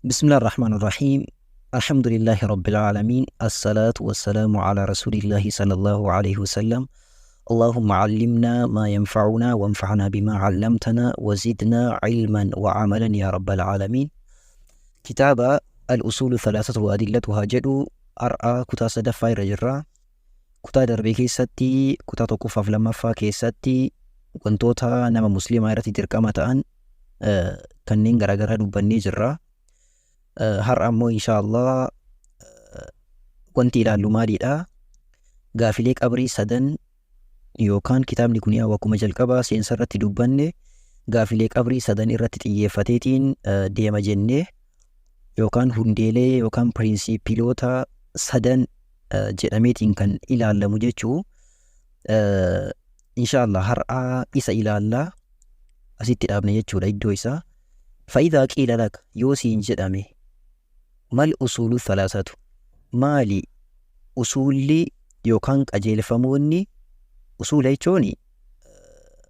بسم الله الرحمن الرحيم الحمد لله رب العالمين الصلاة والسلام على رسول الله صلى الله عليه وسلم اللهم علمنا ما ينفعنا وانفعنا بما علمتنا وزدنا علما وعملا يا رب العالمين. كتاب الأصول الثلاثة وأدلتها jedhu har'a kutaa sadaffaa irra jirra. Kutaa darbe keessatti, kutaa tokkoffaaf lammaffaa keessatti, wantoota nama musliimaa irratti dirqama ta'an kanneen garaagaraa dubbannee jirra. Har'a ammoo insha Allah wanti ilaallu maalidha? Gaafilee qabrii sadan, yookaan kitaabni kun akkuma jalqabaa seensa irratti dubbanne gaafilee qabrii sadan irratti xiyyeeffateetiin deema jennee, yookaan hundeelee yookaan piriinsiipiloota sadan jedhameetiin kan ilaallamu jechuu. Insha Allah har'a isa ilaallaa asitti dhaabne jechuudha iddoo isaa. فإذا قيل لك, yoo siin jedhame, ما الأصول الثلاثة, maali usuulli yookaan qajeelfamoonni? Usuula jechuun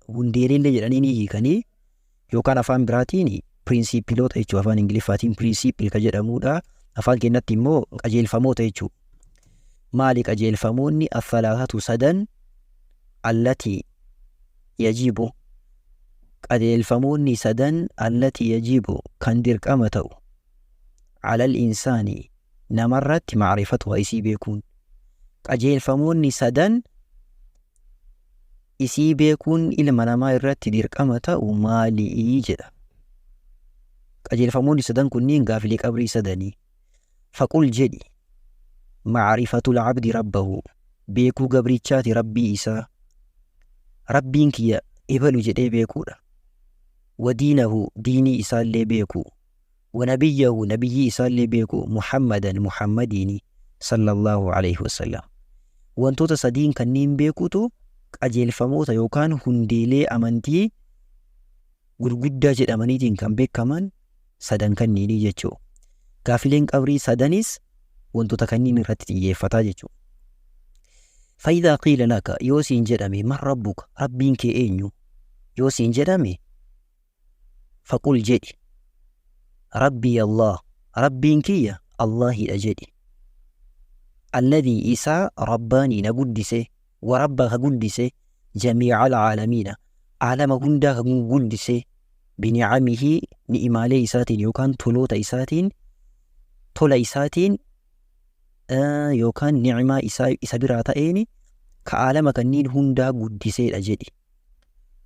hundeeleellee jedhanii ni hiikanii, yookaan afaan biraatiin piriinsiipiloota jechuu, afaan Ingiliffaatiin principle ka jedhamudha. Afaan keenyatti immoo qajeelfamoota jechuu. Maali qajeelfamoonni الثلاثة sadan التي يجب, qajeelfamoonni sadan التي يجب kan dirqama ta'u على الإنسان namarratti معرفتها isii beekuun, qajeelfamoonni sadan isii beekuun ilma namaa irratti dirqama ta'u maalii jedha. Qajeelfamoonni sadan kunniin gaafilee qabrii sadanii. فقل jedhi, معرفة العبد ربه, beekuu gabrichaati rabbii isaa, rabbiin kiyya ebalu jedhee beekuudha. ودينه diinii isaallee beekuu, ونبيه nabiyyii isaallee beeku, محمدا Muhammadiini صلى الله عليه وسلم. Wantoota sadiin kanneen beekutu qajeelfamoota yookaan hundeelee amantii gurguddaa jedhamaniitiin kan beekaman sadan kanniinii jechuudha. Gaafileen qabrii sadanis wantoota kanniin irratti xiyyeeffataa jechuudha. فإذا قيل لك, yoo siin jedhame, من ربك, rabbiin kee eenyu yoo siin jedhame, فقل jedhi, ربي الله, rabbiin kiyya Allaahidha jedhi. الذي isaa رباني na guddise, وربى ka guddise, جميع العالمين aalama hundaa ka guddise, بنعمه ni'imaalee isaatiin yookaan toloota isaatiin, tola isaatiin yookaan ni'imaa isaa isa biraa ta'een ka aalama kanniin hundaa guddiseedha jedhi.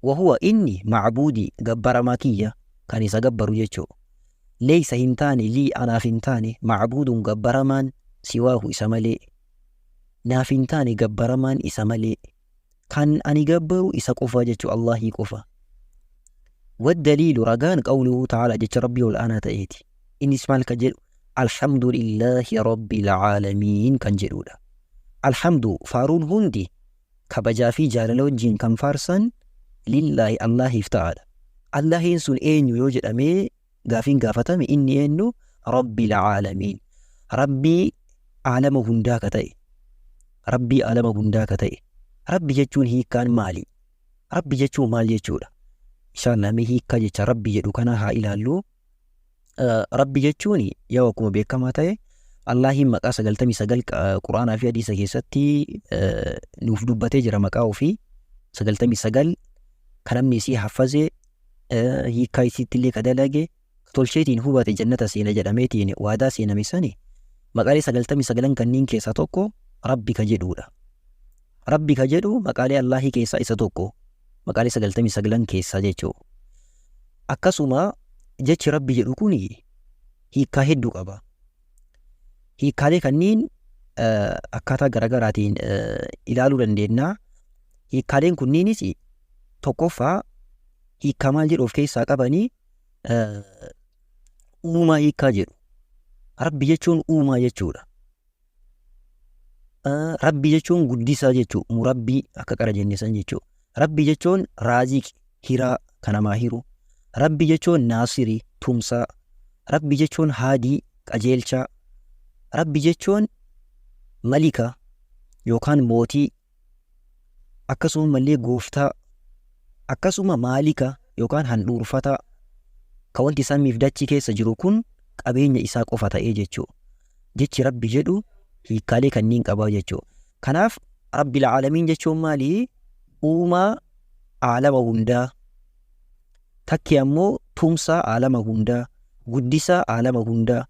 وهو inni معبودي gabbaramaa kiyya kan isa gabbaru jechuu. ليس hin taane, لي anaaf hin taane, معبود gabbaramaan, سواه isa malee. Naaf hin taane gabbaramaan isa malee. Kan ani gabbaru isa qofa jechuu, Allahii qofa. والدليل ragaan, قوله تعالى jecha rabbii ol aanaa ta'eeti. Innis maal kan jedhu? الحمد لله رب العالمين kan jedhudha. الحمد faaruun hundi kabajaa fi jaalala wajjin kan faarsan, لله Allahiif ta'aadha. Allahiin sun eenyu yoo jedhamee gaafiin gaafatame, inni eenyu? رب العالمين. Rabbii aalama hundaa ka ta'e. Rabbii aalama hundaa ka ta'e. Rabbi jechuun hiikkaan maali? Rabbi jechuun maal jechuudha? Inshallah mee hiikkaa jecha rabbi jedhu kana haa ilaallu. Rabbi jechuun yoo akkuma beekamaa ta'e Allaahiin maqaa 99 Quraanaa fi hadiisa keessatti nuuf dubbatee jira, maqaa ofii 99 kan namni isii haffazee hiikkaa isiitti illee ka dalage tolcheetiin hubate jannata seena jedhameetiin waadaa seename sani, maqaalee 99n kanneen keessaa tokko rabbi ka jedhudha. Rabbi ka jedhu maqaalee Allaahii keessaa isa tokko, maqaalee 99n keessaa jechuudha. Akkasuma jechi rabbi jedhu kun hiikkaa hedduu qaba. Hiikkaalee kanneen akkaataa garaagaraatiin ilaaluu dandeenya. Hiikkaaleen kunniinis tokkoffaa hiikkaa maal jedhu of keessaa qabanii? Uumaa hiikkaa jedhu. Rabbi jechuun uumaa jechuudha. Rabbi jechuun guddisaa jechuudha. Murabbii akka qara jenne san jechuudha. Rabbi jechuun رازق hiraa kan namaa hiru. Rabbi jechuun ناصري tumsaa. Rabbi jechuun هادي qajeelchaa. Rabbi jechuun malika yookaan mootii, akkasuma illee gooftaa, akkasuma مالك yookaan handhuurfataa, kan wanti samiif dachii keessa jiru kun qabeenya isaa qofa ta'ee jechuu. Jechi Rabbi jedhu hiikkaalee kanniin qabaa jechuu. Kanaaf Rabbil Aalamiin jechuun maali? Uumaa aalama hundaa. Takki ammoo tumsaa aalama hundaa, guddisaa aalama hundaa,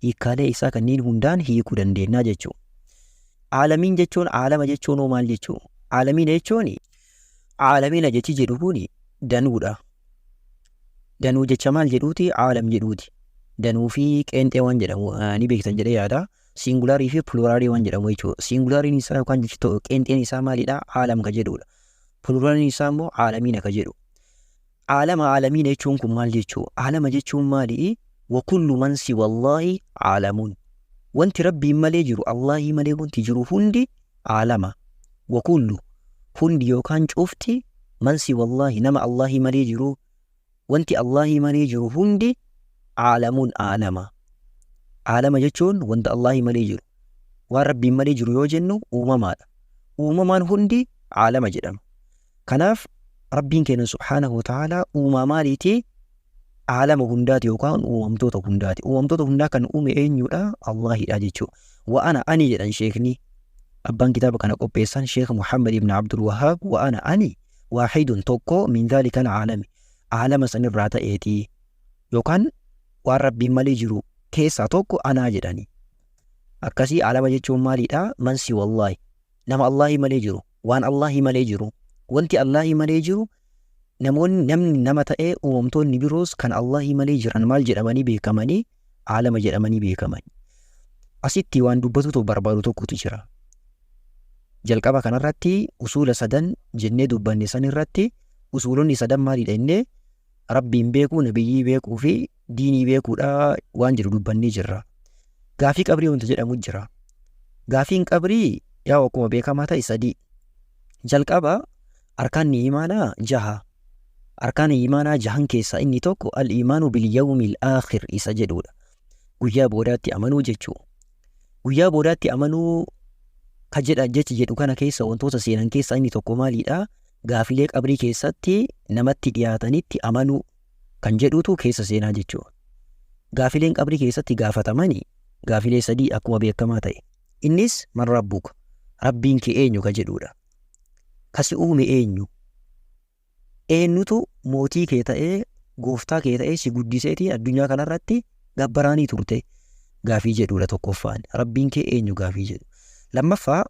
hiikkaalee isaa kanneen hundaan hiikuu dandeenya jechuu. Aalamiin jechuun aalama jechuun hoo maal jechuu? Aalamiina jechuun aalamiina jechi jedhu kun danuudha. Danuu jecha maal jedhuuti? Aalam jedhuuti. Danuu fi qeenxee waan jedhamu ni beektan jedhee yaada. Singularii fi pluralii waan jedhamu jechuudha. Singulariin isaa yookaan jechi qeenxeen isaa maalidha? Aalam ka jedhudha. Pluraliin isaa immoo aalamiina ka jedhu. Aalama aalamiina jechuun kun maal jechuu? Aalama jechuun maali? Wa kullu man siwallaahi aalamuun. Wanti Rabbiin malee jiru, Allaahii malee wanti jiru hundi aalama. Wa kullu hundi yookaan cufti man siwallaahi nama Allaahii malee jiru, wanti Allaahii malee jiru hundi aalamuun aalama. Aalama jechuun wanta Allaahii malee jiru. Waan Rabbiin malee jiru yoo jennu uumamaadha. Uumamaan hundi aalama jedhama. Kanaaf Rabbiin keenya subhaanahu wa ta'aalaa uumaa maaliiti? Aalama hundaati yookaan uumamtoota hundaati. Uumamtoota hundaa kan uume eenyudha? Allaahidha jechuudha. Wa ana ani jedhan sheekni abbaan kitaaba kana qopheessan Sheekh Muhammad ibn Abdul Wahhaab, wa ana ani waahidun tokko min dhaalika alaalami aalama sanirraa ta'eeti yookaan waan Rabbiin malee jiru keessaa tokko anaa jedhani. Akkasii aalama jechuun maalidha? Man siwallaahi nama Allaahii malee jiru, waan Allaahii malee jiru, wanti Allaahii malee jiru, namoonni namni nama ta'ee uumamtoonni biroos kan Allaahii malee jiran maal jedhamanii beekamanii? Aalama jedhamanii beekamani. Asitti waan dubbatutu barbaadu tokkotu jira. Jalqaba kanarratti usuula sadan jennee dubbanne san irratti usuulonni sadan maalidha jennee Rabbiin beekuu, nabiyyii beekuu fi diinii beekuudha waan jedhu dubbannee jirra. Gaafii qabrii wanta jedhamu jira. Gaafiin qabrii yaa akkuma beekamaa ta'e sadii. Jalqaba arkaanni imaanaa jaha. Arkaana imaanaa jahan keessaa inni tokko al-imaanu bil yawmil aakhir isa jedhudha. Guyyaa boodaatti amanuu jechuu. Guyyaa boodaatti amanuu ka jedha jechi jedhu kana keessa wantoota seenan keessaa inni tokko maalidha? Gaafilee qabrii keessatti namatti dhiyaatanitti amanuu kan jedhutu keessa seenaa jechuudha. Gaafileen qabrii keessatti gaafatamani gaafilee sadii akkuma beekamaa ta'e. Innis man rabbuka, Rabbiin kee eenyu ka jedhudha. Kasi uume eenyu? Eenyutu mootii kee ta'ee gooftaa kee ta'ee si guddiseetiin addunyaa kanarratti gabbaraanii turte gaafii jedhudha tokkoffaan. Rabbiin kee eenyu gaafii jedhu. Lammaffaa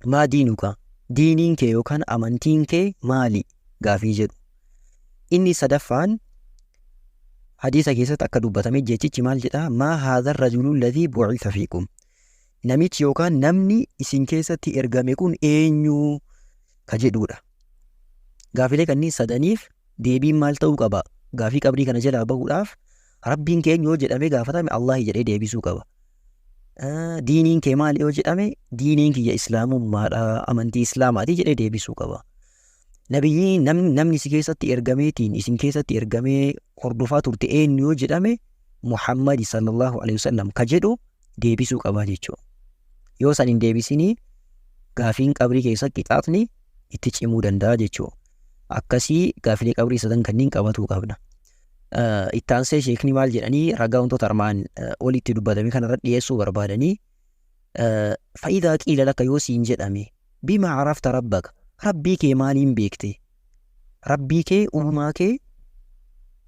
maa diinuka, diiniin kee yookaan amantiin kee maali gaafii jedhu. Inni sadaffaan hadiisa keessatti akka dubbatame jechichi maal jedhaa? Maa haadha rajulu alladhii bu'itha fiikum. Namichi yookaan namni isin keessatti ergame kun eenyu ka jedhudha. Gaafilee kanneen sadaniif deebiin maal ta'uu qaba? Gaafii qabrii kana jalaa bahuudhaaf Rabbiin kee eenyu yoo jedhamee gaafatame Allaahi jedhee deebisuu qaba. Diiniin kee maali yoo jedhame diiniin kiyya islaamummaadha, amantii islaamaati jedhee deebisuu qaba. Nabiyyi namni si keessatti ergameetiin isin keessatti ergamee hordofaa turte eenyu yoo jedhame Muhammadi sallallahu alaihi wasallam ka jedhu deebisuu qaba jechuudha. Yoo san hin deebisinii gaafiin qabrii keessa qixaaxni itti cimuu danda'a jechuudha. Akkasii gaafilee qabrii sadan kanneen qabatuu qabna. Itti aansee sheekni maal jedhanii ragaa wantoota armaan olitti dubbatame kanarra dhiyeessuu barbaadanii, fa'idaa qiila laka yoo siin jedhame bima arafta rabbaka, rabbii kee maaliin beekte? Rabbii kee uumaa kee,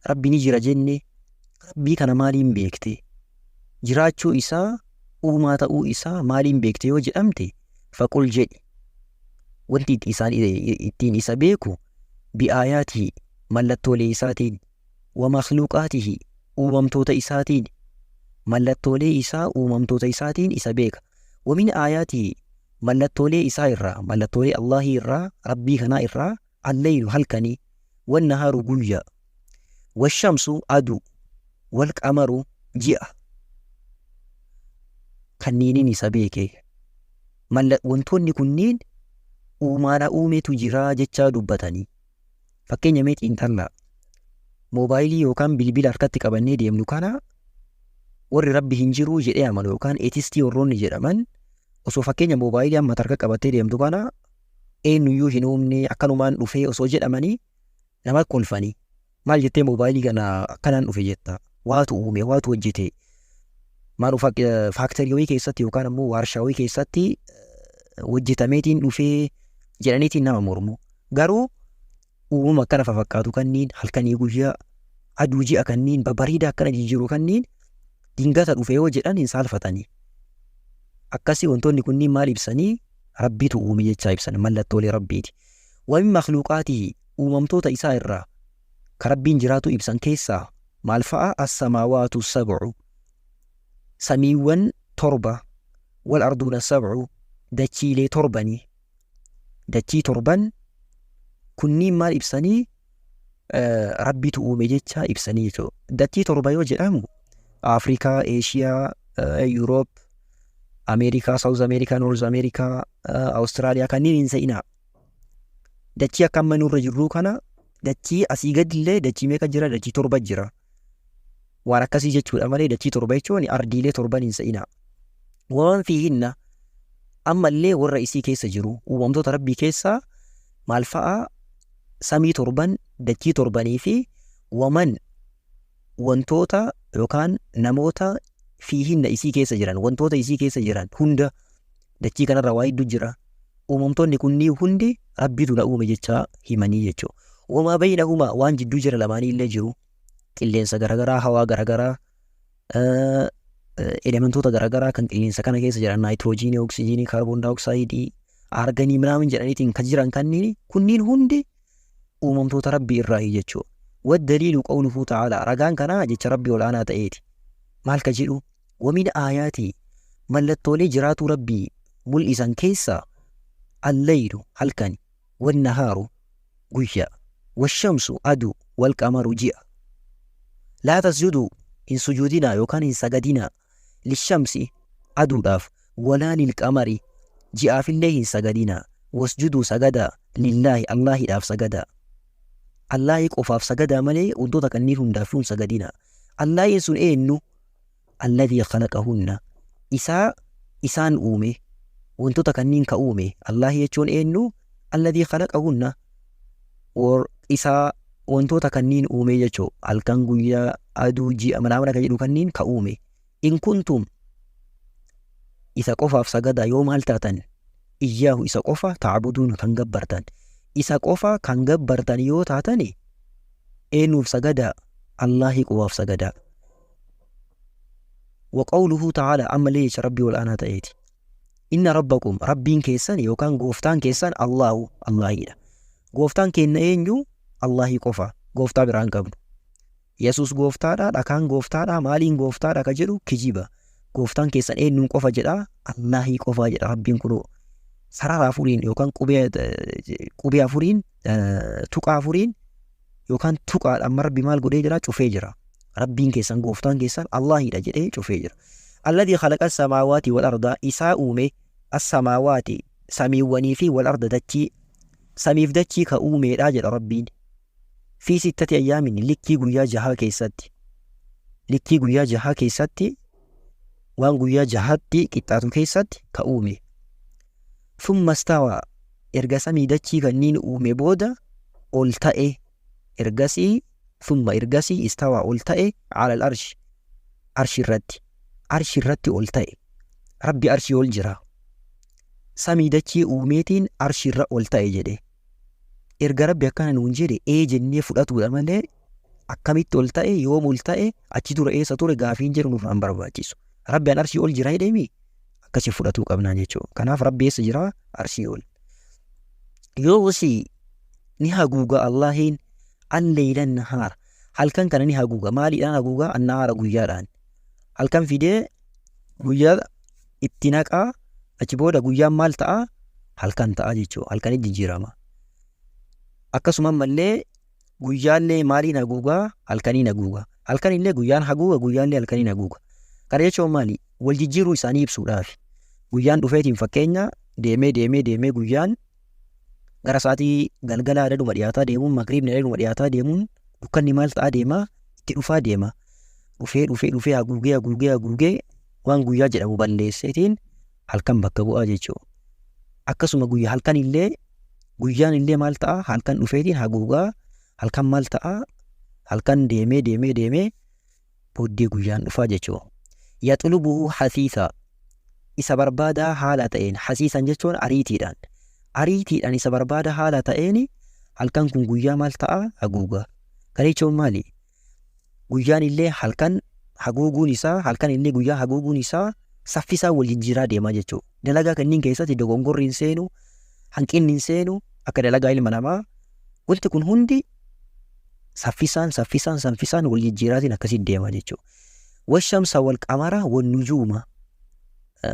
rabbi ni jira jenne, rabbii kana maaliin beekte? Jiraachuu isaa, uumaa ta'uu isaa maaliin beekte yoo jedhamte, faqul jedhi, wanti isaan ittiin isa beeku bi'aayaatihi mallattoolee isaatiin, wa makhluuqaatihi uumamtoota isaatiin, mallattoolee isaa uumamtoota isaatiin isa beeka. Wa min aayaatihi mallattoolee isaa irraa, mallattoolee Allaahii irraa, rabbii kanaa irraa, alleylu halkanii, wannahaaru guyyaa, washamsu aduu, walqamaru ji'a, kanniiniin isa beeke. Wantoonni kunniin uumaana uumetu jira jechaa dubbatanii. Fakkeenya mee xiinxallaa. Moobaayilii yookaan bilbila harkatti qabannee deemnu kana warri rabbi hin jiruu jedhee amanu yookaan eetistii warroonni jedhaman osoo fakkeenya moobaayilii amma harka qabattee deemtu kana eenyuyyuu hin uumne akkanumaan dhufee osoo jedhamanii nama kolfanii, maal jettee moobaayilii kana akkanaan dhufe jetta. Waatu uume, waatu hojjete. Maal faaktarii wayii keessatti yookaan ammoo waarshaa wayii keessatti hojjetameetiin dhufee jedhaniitiin nama mormu. Garuu uumama akkana fafakkaatu kanniin halkanii guyyaa aduu ji'a kanniin babbareedaa akkana jijjiiru kanniin dingata dhufe yoo jedhan hin saalfatanii. Akkasii wantoonni kunniin maal ibsanii? Rabbiitu uume jechaa ibsan, mallattoolee Rabbiiti. Wa min makhluuqaatihi, uumamtoota isaa irraa ka Rabbiin jiraatu ibsan keessaa maal fa'a? As-samaawaatu sab'u, samiiwwan torba, wal arduuna sab'u, dachiilee torbani. Dachii torban kunniin maal ibsanii? Rabbitu uume jecha ibsanii jechuudha. Dachii torba yoo jedhamu Afrikaa, Eeshiyaa, Yuuroop, Ameerikaa, Saawuz Ameerikaa, Noorz Ameerikaa, Awustiraaliyaa kanneen hin sa'inaa. Dachii akka amma nurra jirruu kana dachii asii gadillee dachii meeqa jira? Dachii torba jira. Waan akkasii jechuudha malee dachii torba jechuun ardiilee torban hin sa'inaa. Waman fiihinna, ammallee warra isii keessa jiru uumamtoota Rabbii keessaa maal fa'a? Samii torban, dachii torbanii fi waman, wantoota yookaan namoota, fiihinna, isii keessa jiran, wantoota isii keessa jiran hunda. Dachii kanarra waa hedduu jira. Uumamtoonni kunniin hundi Rabbiitu na uume jechaa himanii jechuudha. Wamaa baynahumaa, waan jidduu jira lamaanii illee jiru, qilleensa garagaraa, hawaa garagaraa, elementoota garagaraa kan qilleensa kana keessa jiran, naayitiroojiinii, oksijiinii, kaarboon daayoksayidii, arganii minaamin jedhaniitiin kan jiran kanniin kunniin hundi uumamtoota Rabbii irraayi jechuudha. Waddaliilu qawluhu ta'aalaa, ragaan kanaa jecha Rabbii ol'aanaa ta'eeti. Maal ka jedhu? Wamin aayaatii, mallattoolee jiraatuu Rabbii mul'isan keessaa, allaylu, halkani, wannahaaru, guyyaa, washamsu, aduu, walqamaru, ji'a. Laa tasjuduu, hin sujuudinaa yookaan hin sagadinaa, lishamsi, aduudhaaf, walaa lilqamari, ji'aafillee hin sagadinaa, wasjuduu, sagadaa, lillaahi, Allaahiidhaaf sagadaa. Allaahii qofaaf sagadaa malee wantoota kanneen hundaaf hin sagadinaa. Allaahiin sun eenyu? Alladhii khalaqahunna, isaa isaan uume, wantoota kanniin ka uume. Allaahi jechuun eenyu? Alladhii khalaqahunna, isaa wantoota kanniin uume jechuu, halkan, guyyaa, aduu, ji'a, manaamana ka jedhu kanniin ka uume. In kuntum, isa qofaaf sagadaa yoo maal taatan, iyyaahu, isa qofa, ta'buduun, kan gabbartan, isa qofa kan gabbartan yoo taatani, eenyuuf sagadaa? Allaahii qofaaf sagadaa. Wa qawluhu ta'ala, ammallee jecha Rabbii ol aanaa ta'eeti. Inna rabbakum, Rabbiin keessan yookaan gooftaan keessan, Allahu, Allaahiidha. Gooftaan keenna eenyu? Allaahii qofa. Gooftaa biraa hin qabnu. Yesuus gooftaadha, dhakaan gooftaadha, maaliin gooftaadha ka jedhu kijiba. Gooftaan keessan eenyuun qofa jedha? Allaahii qofa jedha Rabbiin kunoo. Sarara afuriin yookaan qubee afuriin, tuqaa afuriin yookaan tuqaadha amma Rabbi maal godhee jira? Cufee jira. Rabbiin keessan, gooftaan keessan Allaahidha jedhee cufee jira. Alladhii khalaqa samaawaati wal arda, isaa uume, as-samaawaati, samiiwwanii, fi wal arda, dachii, samiif dachii ka uumeedha jedha Rabbiin. Fi sittati ayyaamin, likkii guyyaa jahaa keessatti. Likkii guyyaa jahaa keessatti, waan guyyaa jahaatti qixxaatu keessatti ka uume. Thumma stawaa, erga samii dachii kanniin uume booda ol ta'e, ergasii, thumma, ergasii, istawaa, ol ta'e, alal arshi, arshi irratti, arshi irratti ol ta'e. Rabbi arshii ol jira. Samii dachii uumeetiin arshi irra ol ta'e jedhe. Erga Rabbi akkana nuun jedhe ee jennee fudhatuudha malee akkamitti ol ta'e, yoom ol ta'e, achi dura eessa ture gaafiin jedhu nurraa hin barbaachisu. Rabbi an arshii ol jira jedheemi akkasi fudhatuu qabnaa jechuudha. Kanaaf Rabbi eessa jira? Arshii ol. Yughshii, ni haguuga, Allaahiin, alleyla nahaara, halkan kana ni haguuga. Maaliidhaan haguuga? Annahaara, guyyaadhaan. Halkan fidee guyyaa itti naqaa, achi booda guyyaan maal ta'a? Halkan ta'a jechuudha. Halkanitti jijjiirama. Akkasuma ammallee guyyaallee maaliin haguugaa? Halkaniin haguuga. Halkanillee guyyaan haguuga, guyyaallee halkaniin haguuga. Kana jechuun maali? Wal jijjiiruu isaanii ibsuudhaafi. Guyyaan dhufeetiin fakkeenya deemee deemee deemee guyyaan gara sa'aatii galgalaa adaduma dhiyaataa deemuun, magriibni adaduma dhiyaataa deemuun, dukkanni maal ta'aa deema? Itti dhufaa deema. Dhufee dhufee dhufee haguugee haguugee haguugee waan guyyaa jedhamu balleesseetiin halkan bakka bu'aa jechuudha. Akkasuma guyyaa halkan illee guyyaan illee maal ta'a? Halkan dhufeetiin haguugaa, halkan maal ta'a? Halkan deemee deemee deemee Booddee guyyaan dhufaa jechuudha. Yaxlubuhu hasiisa, isa barbaadaa haala ta'een. Hasiisan jechuun ariitiidhaan. Ariitiidhaan isa barbaada haala ta'een halkan kun guyyaa maal ta'a? Haguuga. Kana jechuun maali? Guyyaan illee halkan haguuguun isaa, halkan illee guyyaa haguuguun isaa saffisaan wal jijjiiraa deemaa jechuudha. Dalagaa kanneen keessatti dogongorri hin seenu, hanqinni hin seenu, akka dalagaa ilma namaa. Wanti kun hundi saffisaan saffisaan saffisaan wal jijjiiraatiin akkasitti deema jechuudha. Washamsa wal qamara wan nujuuma,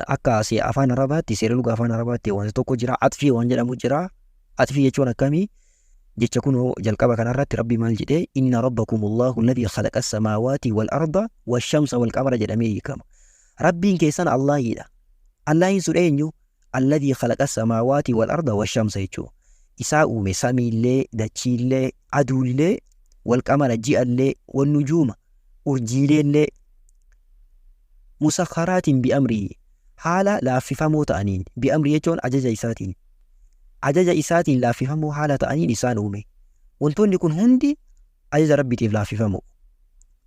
akka afaan Arabaatti, seera luga afaan Arabaatti wanta tokko jira, atfii waan jedhamu jira. Atfii jechuun akkamii? Jecha kunoo jalqaba kanarratti Rabbi maal jedhee? Inna rabbakum Allahu alladhii khalaqa as-samaawaati wal arda wash-shamsa wal qamara jedhamee hiikama. Rabbiin keessan Allaahiidha. Allaahiin sun eenyu? Alladhii khalaqa as-samaawaati wal arda wash-shamsa jechuudha. Isaa uume samiillee, dachiillee, aduullee, wal qamara ji'allee, wan nujuuma urjiileellee, musakharaatiin bi'amrihi, haala laaffifamoo ta'aniin. Bi'amri jechuun ajaja isaatiin. Ajaja isaatiin laaffifamoo haala ta'aniin isaan uume. Wantoonni kun hundi ajaja Rabbiitiif laaffifamoo.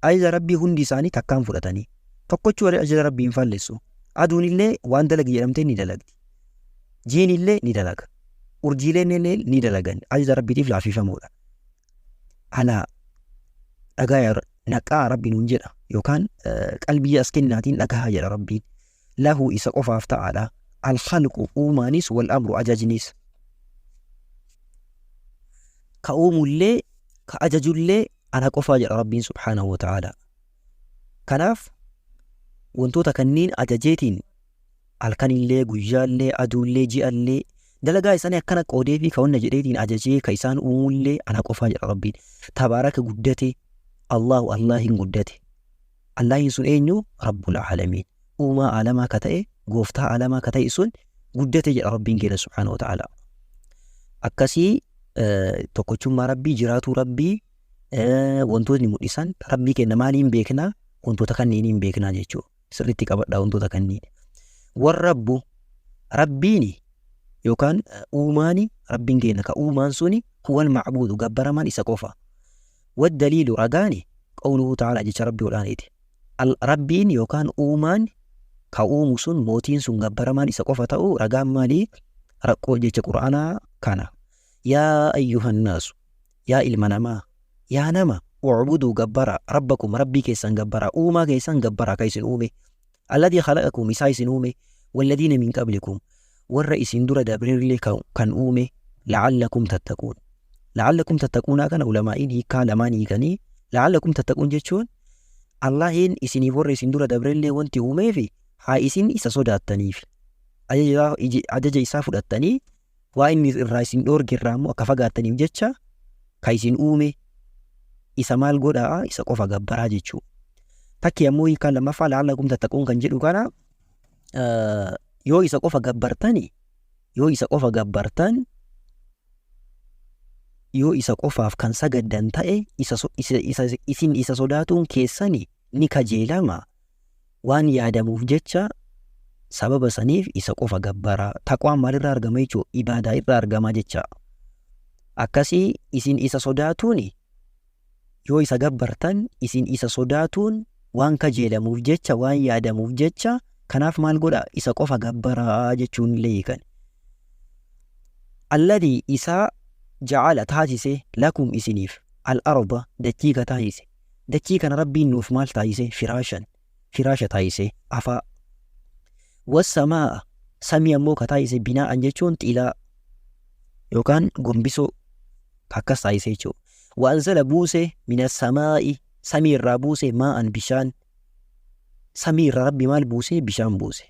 Ajaja Rabbii hundi isaanii takkaan fudhatanii. Tokkochuu ajaja Rabbii hin faallessu. Aduun illee waan dalagi jedhamtee ni dalagdi. Jiin illee ni dalaga. Urjiileen illee ni dalagan. Ajaja Rabbiitiif laaffifamoodha. Alaa, dhagaa naqaa Rabbi nuun jedha, yookaan qalbii as kennaatiin dhagahaa jedha Rabbiin. Lahu, isa qofaaf ta'aadha. Al-khalqu, uumaanis, wal amru, ajajnis. Ka uumullee ka ajajullee ana qofaa jedha Rabbiin subhaanahu wa ta'ala. Kanaaf wantoota kanneen ajajeetiin halkanillee, guyyaallee, aduullee, ji'allee dalagaa isaanii akkana qoodee fi ka wanna jedheetiin ajajee ka isaan uumullee ana qofaa jedha Rabbiin. Tabaaraka, guddate, Allahu, Allaahin guddate. Allaahin sun eenyu? Rabbul aalamiin. Uumaa aalamaa ka ta'e, gooftaa aalamaa ka ta'e sun guddate jedha Rabbiin keenya subhaanahu wa ta'ala. Akkasii tokkochummaa Rabbii, jiraatuu Rabbii wantootni mul'isan, Rabbii keenya maaliin beeknaa? Wantoota kanneeniin beeknaa jechuudha. Sirriitti qabadhaa wantoota kanneen. Warrabbu, Rabbiini yookaan uumaani, Rabbiin keenya ka uumaan suni, huwal ma'buudu, gabbaramaan isa qofa. Waddaliilu, ragaani, qawluhu ta'ala, jecha Rabbii ol'aaniiti. Rabbiin yookaan uumaan ka uumu sun, mootiin sun gabbaramaan isa qofa ta'uu ragaan maali? Raqqoo jecha Qur'aanaa kana. Yaa ayyuhannaasu, yaa ilma namaa, yaa nama, u'buduu, gabbara, rabbakum, Rabbii keessan gabbara, uumaa keessan gabbara ka isin uume, alladhii khalaqakum, isaa isin uume, walladiina min qablikum, warra isin dura dabreerlee kan uume, la'allakum tattaquun. La'allakum tattaquunaa kana ulamaa'iin hiikkaa lamaan hiikanii. La'allakum tattaquun jechuun Allahiin isiniif warra isin dura dabreellee wanti uumeefi haa isin isa sodaattaniif, ajaja isaa fudhattanii waa inni irraa isin dhoorge irraa immoo akka fagaattaniif jecha ka isin uume isa maal godhaa, isa qofa gabbaraa jechuu. Takki ammoo hiikkaan lammaffaa la'allakum tattaquun kan jedhu kana, yoo isa qofa gabbartani, yoo isa qofa gabbartan, yoo isa qofaaf kan sagaddan ta'e, isa, isa, isa, isin isa sodaatuun keessani ni kajeelama waan yaadamuuf jecha sababa saniif isa qofa gabbaraa. Taqwaan maalirraa argama jechuudha? Ibaadaa irraa argama jecha. Akkasii isin isa sodaatuun, yoo isa gabbartan, isin isa sodaatuun waan kajeelamuuf jecha, waan yaadamuuf jecha, kanaaf maal godha, isa qofa gabbaraa jechuun illee hiikan. Alladhii, isaa, ja'ala, taasise, lakum, isiniif, al-arda, dachii ka taasise. Dachii kana Rabbiin nuuf maal taasise? Firaashan, firaasha taasise, afaa. Wassamaa'a, samii ammoo ka taasise, binaa'an jechuun xilaa yookaan gombisoo ka akkas taasise jechuudha. Wa anzala, buuse, mina samaa'i, samii irraa buuse, maa'an, bishaan. Samii irraa Rabbi maal buuse? Bishaan buuse.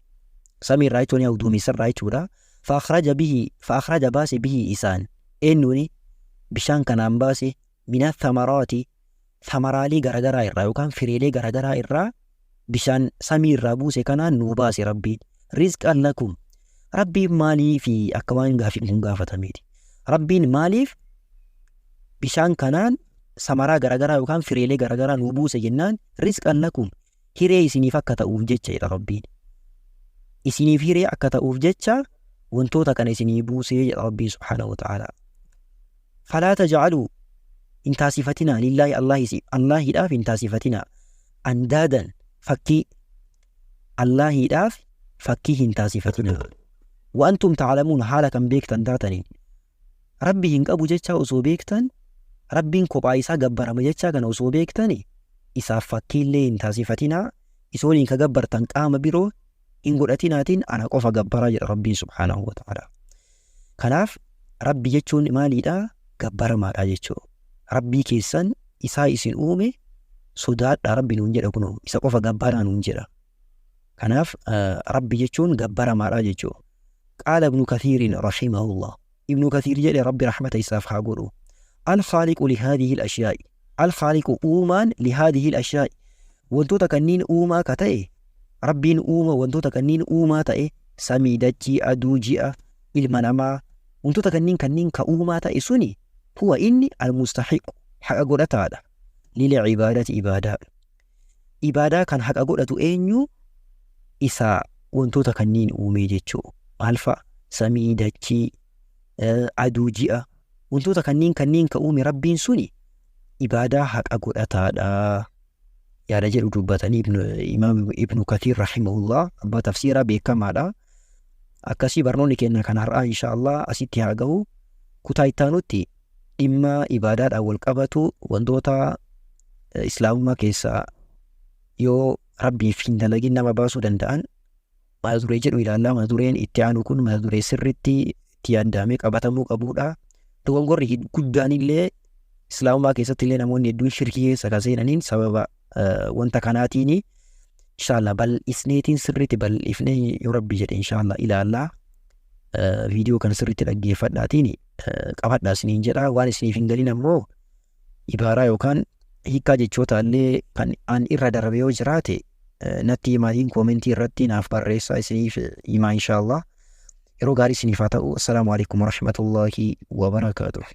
Samii irraa jechuun yaa duumessa irraa jechuudha. Fa akhraja bihi, fa akhraja, baase, bihi, isaan, eenyuuni bishaan kanaan baase, mina thamaraati, thamaraalee garagaraa irraa yookaan fireelee garagaraa irraa bishaan samii irraa buuse kanaan nuu baase Rabbiin. Rizqan lakum. Rabbiin maaliif, akka waan gaafiin kun gaafatameeti. Rabbiin maaliif bishaan kanaan samaraa garagaraa yookaan fireelee garagaraa nuu buuse jennaan, rizqan lakum, hiree isiniif akka ta'uuf jecha jedha Rabbiin. Isiniif hiree akka ta'uuf jecha wantoota kana isinii buusee jedha Rabbiin subhaanahu wa ta'ala. Falaa taj'aluu, hin taasifatinaa, lillaahi, Allaahiidhaaf hin taasifatinaa. Andaadan fakkii Allaahiidhaaf fakkii hin taasifatinaa. Wa antum ta'lamuun haala kan beektan taataniin. Rabbi hin qabu jechaa osoo beektan, Rabbiin kophaa isaa gabbarama jechaa kana osoo beektani isaaf fakkiillee hin taasifatinaa, isa waliin ka gabbartan qaama biroo hin godhatinaatiin ana qofa gabbaraa jedha Rabbiin subhaanahu wa ta'ala. Kanaaf Rabbi jechuun maaliidha? Gabbaramaadha jechuudha. Rabbii keessan isaa isin uume sodaadhaa Rabbi nuun jedha kunoo isa qofa gabbaraa nuun jedha. Kanaaf Rabbi jechuun gabbaramaadha jechuudha. Qaala Ibnu Kathiirin rahimahullah. Ibnu Kathiir jedhe Rabbi rahmata isaaf haa godhu. Al-Khaaliqu lihaadihi al-ashyaa'i. Al-Khaaliqu uumaan lihaadihi al-ashyaa'i. Wantoota kanniin uumaa ka ta'e Rabbiin uuma wantoota kanniin uumaa ta'e samii, dachii, aduu, ji'a, ilma namaa wantoota kanniin kanniin ka uumaa ta'e suni huwa inni al-mustahiqu haqa godhataadha lil ibaadati ibaadaa. Ibaadaa kan haqa godhatu eenyu? Isa wantoota kanniin uumee jechuu. Maal fa'a? Samii, dachii, aduu, ji'a. Wantoota kanniin kanniin ka uume Rabbiin suni ibaadaa haqa godhataadha. Yaada jedhu dubbatanii Imaam Ibnu Kathiir rahimahullah abbaa tafsiiraa beekamaadha. Akkasii barnoonni keenya kan har'aa insha Allah asitti haa gahu. Kutaa itti aanutti dhimma ibaadaadhaan wal qabatu wantoota islaamummaa keessaa yoo Rabbiif hin dalagin nama baasuu danda'an mata duree jedhu ilaalla. Mata dureen itti aanu kun mata duree sirriitti itti yaadamee qabatamuu qabudha. Dogongorri guddaan illee islaamummaa keessatti illee namoonni hedduun shirkii keessa kan seenaniin sababa wanta kanaatiin inshallah bal'isneetiin sirriitti bal'ifnee yoo Rabbi jedhe inshallah ilaalla. Viidiyoo kana sirriitti dhaggeeffadhaatiin qabadhaa isiniin jedha. Waan isiniif hin galin ammoo ibaaraa yookaan hiikkaa jechoota illee kan an irra darbe yoo jiraate natti himaatiin koomentii irratti naaf barreessaa isiniif himaa inshallah. Yeroo gaarii isiniif haa ta'u. Assalaamu alaikum warahmatullahi wabarakaatuh.